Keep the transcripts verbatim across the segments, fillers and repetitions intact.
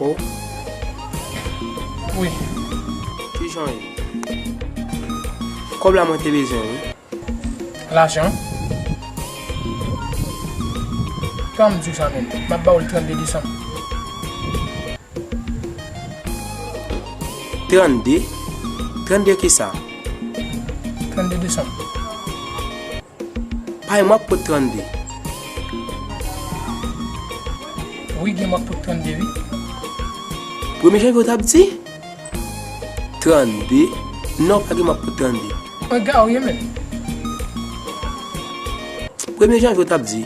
Oh. Wi. Kijan w ye? Kòb la mwen te bezwen, wi. Lajan? Kòman m di w sa menm? M ap ba w l trannde desanm. Trannde? Trannde kisa? Trannde desanm. Pay mwen ap pot trannde. Wi, gen mwen ap pot trannde, wi. Premye janvye w t ap di? Trannde? Non, pa gen mwen ap pot trannde. Mwen gaye menm. Premye janvye w t ap di?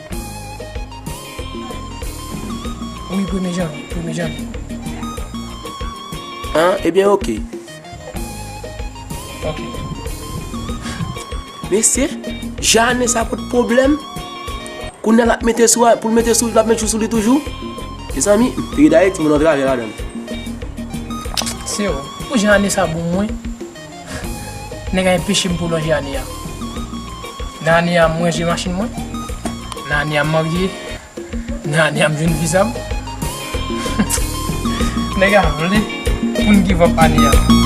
Wi, premye janvye, premye janvye. An, ebyen, oke. Ok. Mesye, Jane sa pot pwoblèm. Kounye a l ap mete sou, pou l mete sou, l ap mete sou li toujou. Mezanmi, peyi Dayiti, moun nan travè ladan l. Se ou. Pou jan ane sa bon mwen, nèg a enpeche m pwolonje ane a. Nan ane a, m ranje machin mwen. Nan ane a, m marye. Nan ane a, m jwenn viza m. Nèg a vle pou n give up ane a.